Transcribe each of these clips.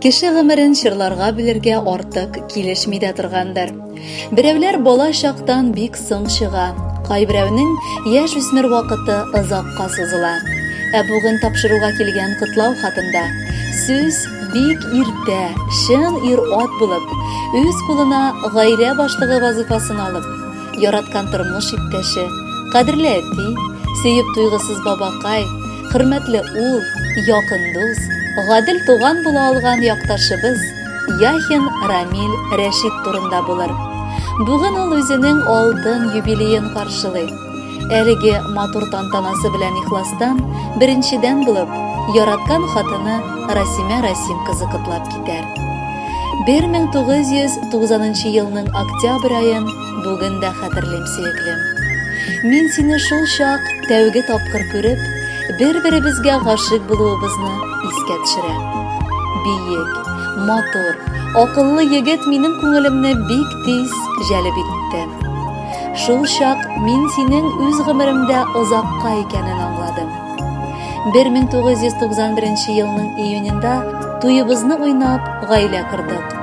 Кеше гомерен чорларга бүлергә артык килешми дә торгандыр. Берәүләр бала чактан бик соң чыга, кайберәүнең яшь үсмер вакыты озакка сузыла. Ә бүген тапшыруга килгән котлау хатында сүз бик иртә, чын ир-ат булып, үз кулына гаилә башлыгы вазыйфасын алып, яраткан тормыш иптәше, кадерле әти, сөеп туйгысыз бабакай, хөрмәтле ул, якын дус, гадел туган була алган якташыбыз Яхин Рамил Рәшит турында булыр. Бүген ул үзенең алтын юбилеен каршылый. Әлеге матур тантанасы белән ихластан, беренчедән булып, яраткан хатыны Расимә Расим кызы котлап китәр. 1990 елның октябрь аен Бүген дә хәтерлим, сөеклем. Мин сине шул чак тәүге тапкыр күреп, бер-беребезгә гашыйк булуыбызны искә төшерәм. Биек, матур, акыллы егет минем күңелемне бик тиз җәлеп итте. Шул чак мин синең үз гомеремдә озакка икәнен аңладым. 1991 елның июнендә туебызны уйнап, гаилә кордык.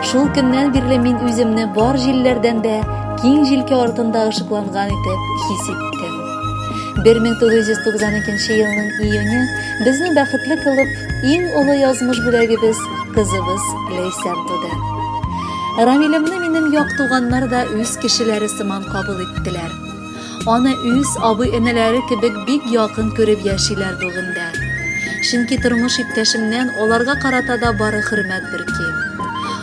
Шул көннән бирле мин үземне бар җилләрдән дә киң җилкә артында ышыкланган итеп хис иттем. 1992 елның июне безне бәхетле кылып, иң олы язмыш бүләгебез, кызыбыз Ләйсән туды. Рамилемне минем як туганнар да үз кешеләре сыман кабул иттеләр. Аны үз абый-энеләре кебек бик якын күреп яшиләр бүген дә. Чөнки тормыш иптәшемнән аларга карата да бары хөрмәт бөрки.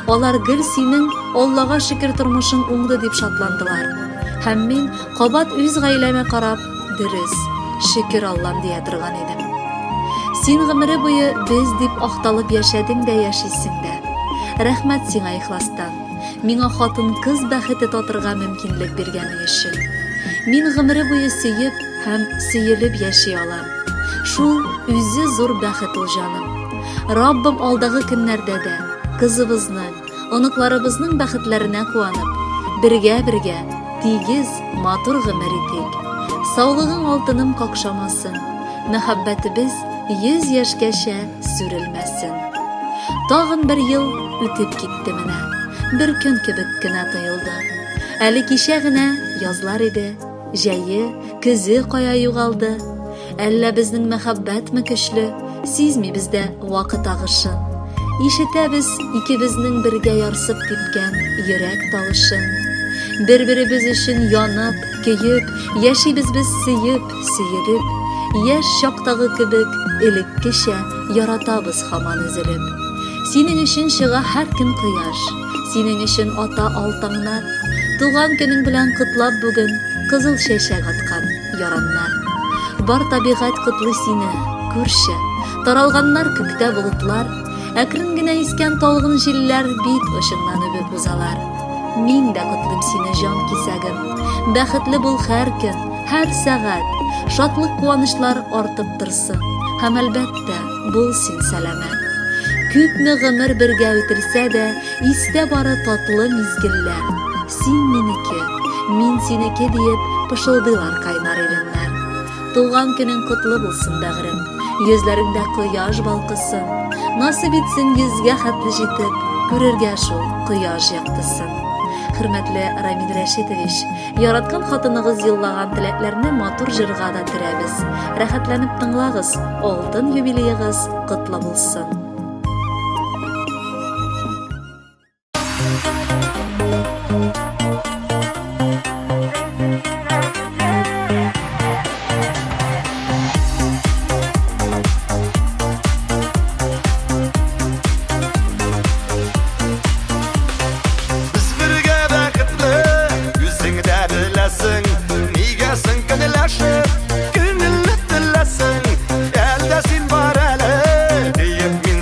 Алар гел синең Аллага шөкер тормышың уңды дип шатландылар. Һәм мин кабат үз гаиләмә карап, дөрес, шөкер Аллам дия торган идем. Син гомере буе без дип акталып яшәдең дә яшисең дә. Рәхмәт сиңа ихластан. Миңа хатын-кыз бәхете татырга мөмкинлек биргәнең өчен. Мин гомере буе сөеп һәм сөелеп яши алам. Шул үзе зур бәхет ул, җаным. Раббым алдагы көннәрдә дә кызыбызның, оныкларыбызның бәхетләренә куанып, бергә-бергә, тигез, матур гомер итик. Саулыгың алтыным какшамасын, мәхәббәтебез 100 яшькәчә сүрелмәсен. Тагын бер ел үтеп китте менә. Бер көн кебек кенә тоелды. Әле кичә генә язлар иде. Җәе, көзе кая югалды? Әллә безнең мәхәббәтме көчле? Сизмибез дә вакыт агышын. Ишетәбез икебезнең бергә ярсып типкән йөрәк тавышын. Бер-беребез өчен янып, көеп, яшибез без сөеп, сөелеп. Яшь чактагы кебек, элеккечә яратабыз һаман өзелеп. Синең өчен чыга һәр көн кояш, Синең өчен ата ал таңнар. Туган көнең белән котлап бүген Кызыл чәчәк аткан яраннар. Бар табигать котлый сине, күрче, Таралганнар күктә болытлар, Әкрен генә искән талгын җилләр Бит очыңнан үбеп узалар. Мин дә котлыйм сине, җан кисәгем, Бәхетле бул һәр көн, һәр сәгать, Шатлык-куанычлар артып торсын, Һәм, әлбәттә, бул син сәламәт. Күпме гомер бергә үтелсә дә, истә бары татлы мизгелләр. Син минеке, мин синеке диеп, пышылдыйлар кайнар иреннәр. Туган көнең котлы булсын, бәгърем. Йөзләреңдә кояш балкысын. Насыйп итсен йөзгә хәтле җитеп, күрергә шул кояш яктысын. Хөрмәтле Рамил Рәшитович, Яраткан хатыныгыз юллаган теләкләрне матур җырга да төрәбез. Рәхәтләнеп тыңлагыз, алтын юбилеегыз котлы булсын! Без бергә бәхетле, үзең дә беләсең. Нигә соң көнләшеп, күңелне теләсең? Әлдә син бар әле, диеп мин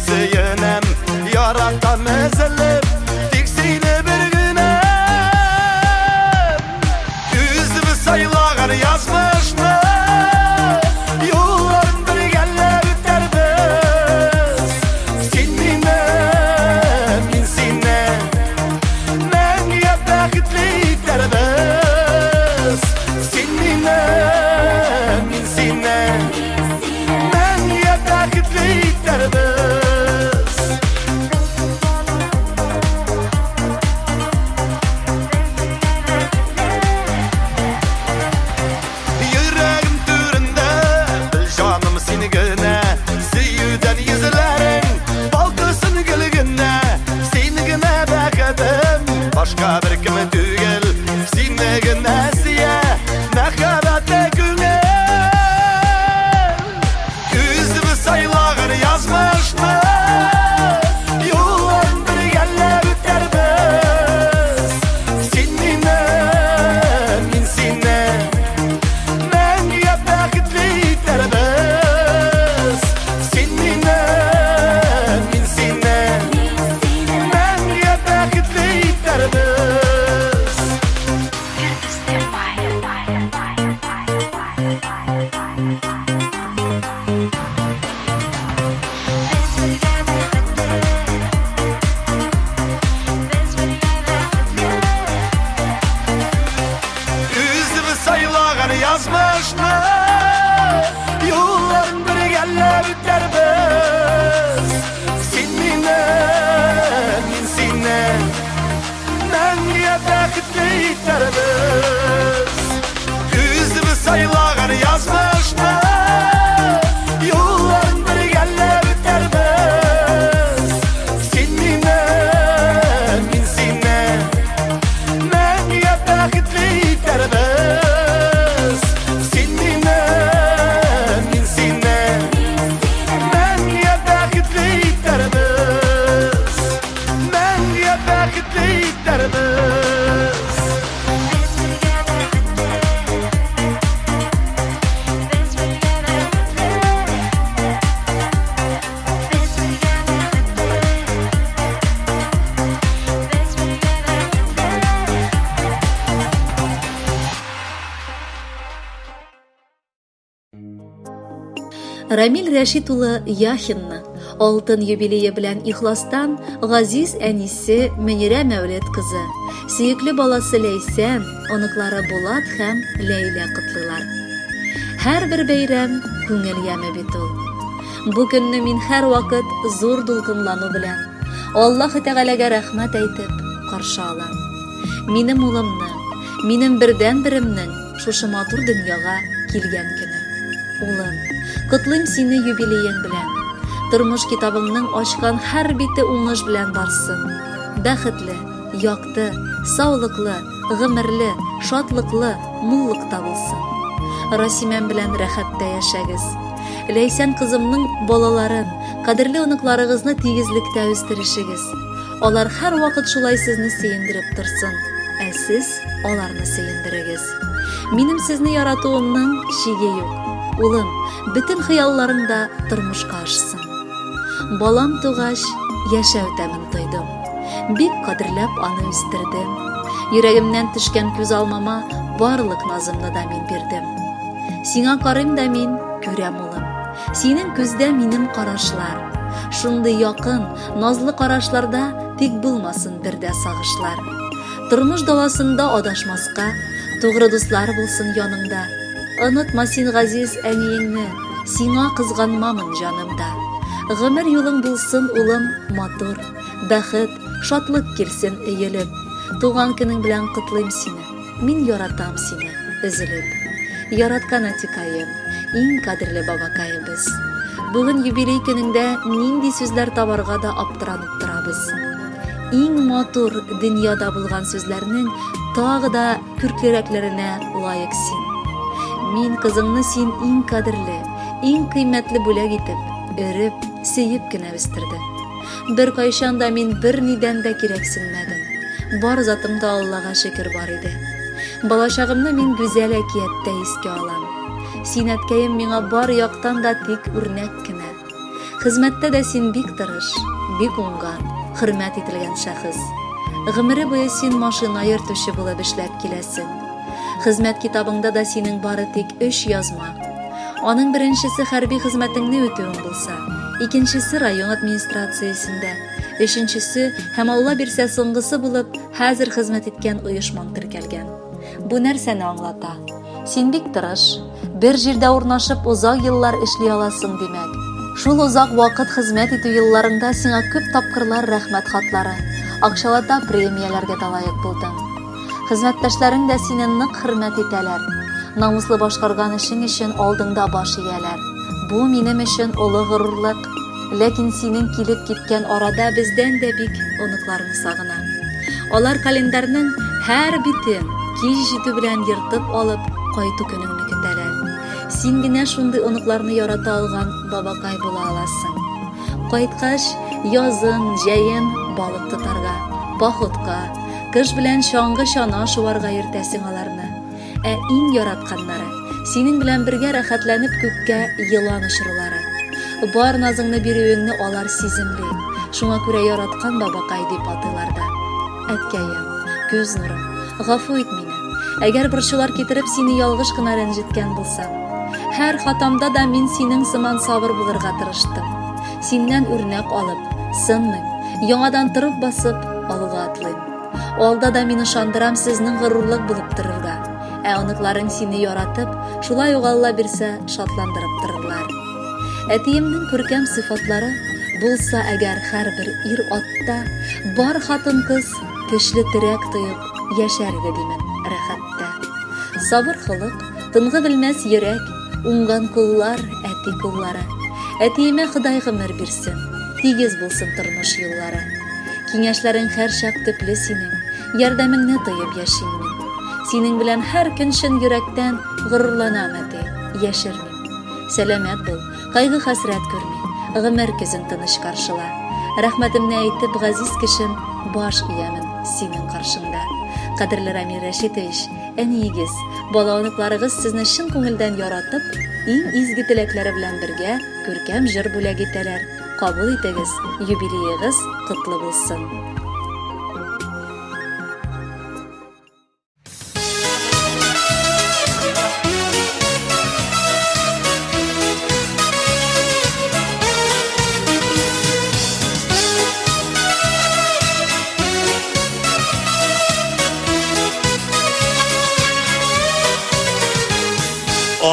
Рамил Рәшит улы Яхинны алтын юбилее белән ихластан газиз әнисе Мөнирә Мәүлет кызы, сөекле баласы Ләйсән, оныклары Булат һәм Ләйлә котлыйлар. Һәрбер бәйрәм күңел яме бит ул. Бу көнне мин һәрвакыт зур дулкынлану белән, Аллаһы Тәгаләгә рәхмәт әйтеп, каршы алам. Минем улымның, минем бердәнберемнең шушы матур дөньяга килгән көне. Улым, котлыйм сине юбилеең белән. Тормыш китабыңның ачкан һәр бите уңыш белән барсын. Бәхетле, якты, саулыклы, гомерле, шатлыклы, муллыкта булсын. Расимәм белән рәхәттә яшәгез. Ләйсән кызымның балаларын, кадерле оныкларыгызны тигезлектә үстерешегез. Алар һәрвакыт шулай сезне сөендереп торсын, ә сез аларны сөендерегез. Минем сезне яратуымның чиге юк. Улым, бөтен хыялларың да тормышка ашсын. Балам тугач, яшәү тәмен тойдым. Бик кадерләп аны үстердем. Йөрәгемнән төшкән күз алмама барлык назымны да мин бирдем. Сиңа карыйм да мин күрәм, улым. Синең күздә минем карашлар. Шундый якын, назлы карашларда тик булмасын бер дә сагышлар. Тормыш даласында адашмаска, тугры дуслар булсын яныңда. Онытма син газиз әниеңне, сиңа кызганмамын җанымда. Гомер юлың булсын, улым, матур, бәхет, шатлык килсен өелеп. Туган көнең белән котлыйм сине. Мин яратам сине, өзелеп. Яраткан әтикаем, иң кадерле бабакаебыз. Бүген юбилей көнеңдә нинди сүзләр табарга да аптыранып торабыз. Иң матур дөньяда булган сүзләрнең тагы да күрклерәкләренә лаек син. Мин кызыңны син иң кадерле, иң кыйммәтле бүләк итеп, өреп, сөеп кенә үстердең. Беркайчан да мин бернидән дә кирәксенмәдем. Бар затымда Аллага шөкер бар иде. Балачагымны мин гүзәл әкияттә искә алам. Син, әткәем, миңа бар яктан да тик үрнәк кенә. Хезмәттә дә син бик тырыш, бик уңган, хөрмәт ителгән шәхес. Гомере буе син машина йөртүче булып эшләп киләсең. Хезмәт китабыңда да синең бары тик өч язма. Аның беренчесе хәрби хезмәтеңне үтүең булса, икенчесе район администрациясендә, өченчесе һәм Алла бирсә соңгысы булып, хәзер хезмәт иткән оешмаң теркәлгән. Бу нәрсәне аңлата? Син бик тырыш, бер җирдә урнашып озак еллар эшли аласың, димәк. Шул озак вакыт хезмәт итү елларыңда сиңа күп тапкырлар рәхмәт хатлары, акчалата премияләргә дә лаек булдың. Хезмәттәшләрең дә сине нык хөрмәт итәләр. Намуслы башкарган эшең өчен алдыңда баш ияләр. Бу минем өчен олы горурлык. Ләкин синең килеп киткән арада бездән дә бик оныкларың сагына. Алар календарьның һәр битен кич җитү белән ертып алып, кайту көнеңне көтәләр. Син генә шундый оныкларны ярата алган бабакай була аласың. Кайткач, язын, җәен балык тотарга, походка, кыш белән чаңгы-чана шуарга йөртәсең аларны. Ә иң яратканнары, синең белән бергә рәхәтләнеп күккә елан очырулары. Бар назыңны бирүеңне алар сиземли. Шуңа күрә яраткан бабакай дип атыйлар да. Әткәем, күз нурым, гафу ит мине. Әгәр борчулар китереп сине ялгыш кына рәнҗеткән булсам. Һәр хатамда да мин синең сыман сабыр булырга тырыштым. Синнән үрнәк алып, сынмыйм, яңадан торып басып, алга атлыйм. Алда да мин ышандырам сезнең горурлык булып торырга. Ә оныкларың сине яратып, шулай ук Алла бирсә, шатландырып торырлар. Әтиемнең күркәм сыйфатлары булса әгәр һәрбер ир-атта, бар хатын-кыз көчле терәк тоеп яшәр иде димен рәхәттә. Сабыр холык, тынгы белмәс йөрәк, уңган куллар, әти куллары. Әтиемә Ходай гомер бирсен, тигез булсын тормыш юллары. Киңәшләрең һәрчак төпле синең, ярдәмеңне тоеп яшим мин. Синең белән һәр көн чын йөрәктән горурланам, әти, яшермим. Сәламәт бул, кайгы-хәсрәт күрми, гомер көзен тыныч каршыла. Рәхмәтемне әйтеп, газиз кешем, баш иямен синең каршыңда. Кадерле Рамил Рәшитович, әниегез, бала-оныкларыгыз сезне чын күңелдән яратып, иң изге теләкләре белән бергә күркәм җыр бүләк итәләр. Кабул итегез, юбилеегыз котлы булсын!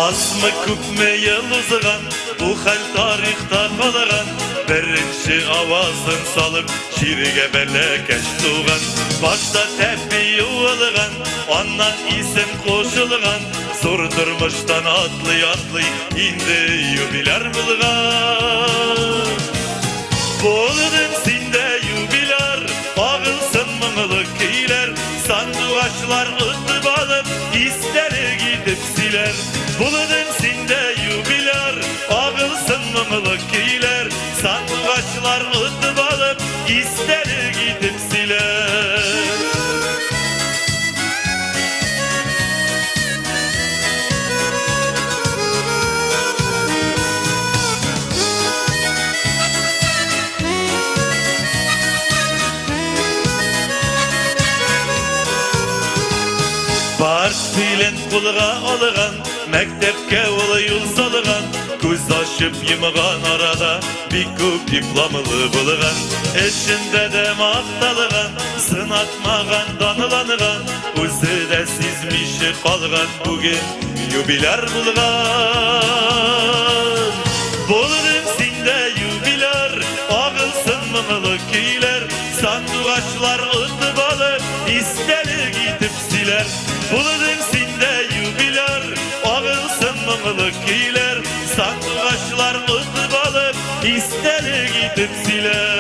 Азмы күпме ел узган, бу хәл тарихта калган. Беренче авазын салып, җиргә бәләкәч туган. Башта тәпи юылган, аннан исем кушылган. Зур тормыштан атлый-атлый, инде юбиляр булган. Булдың син дә юбиляр, агылсын моңлы көйләр, сандугачлар отып алып, истәлек итеп сөйләр. Булдың син дә юбиляр, агылсын моңлы көйләр, сандугачлар отып алып, истәлек итеп сөйләр. Портфелен кулга алган, мәктәпкә ул юл салган, күз ачып йомган арада бик күп дипломлы булган. Эшендә дә макталган, сынатмаган, данланган, үзе дә сизмичә калган, бүген юбиляр булган. Булдың син дә юбиляр, агылсын моңлы көйләр, сандугачлар отып алып, истәлек итеп сөйләр. Булдың син дә юбиляр, агылсын моңлы көйләр, сандугачлар отып алып, истәлек итеп сөйләр.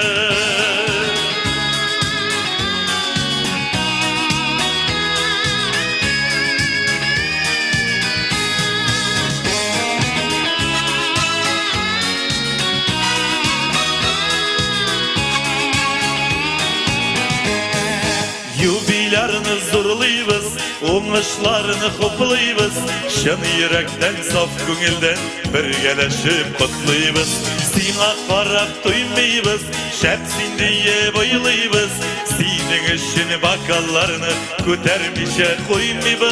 Юбилярны зурлыйбыз, уңышларны хуплыйбыз, чын йөрәктән, саф күңелдән бергәләшеп котлыйбыз. Сиңа карап туймыйбыз, шәп син диеп уйлыйбыз, синең өчен бокалларны күтәрмичә куймыйбыз.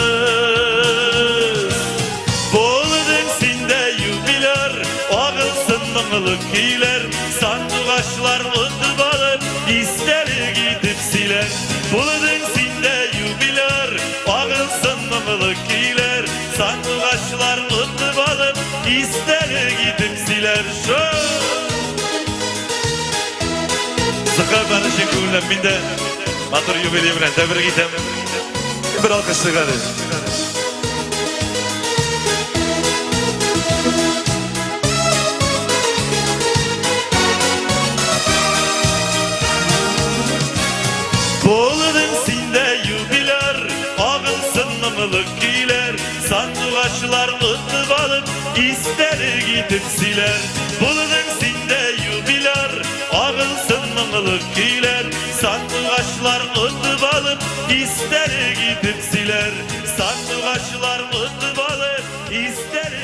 Булдың син дә юбиляр, агылсын моңлы көйләр, сандугачлар отып алып, истәлек итеп сөйләр. Булдың син дә юбиляр, агылсын моңлы көйләр, сандугачлар отып алып, истәлек итеп сөйләр. Зөфәр өчен күңелдән мин дә матур юбилей белән тәбрик итәм. Бер алкыш чыгарды. Булдың син дә юбиляр, агылсын моңлы көйләр, сандугачлар отып алып, истәлек итеп сөйләр. Булдың син дә юбиляр, агылсын моңлы көйләр, сандугачлар отып алып, истәлек итеп сөйләр. Сандугачлар отып алып, истәлек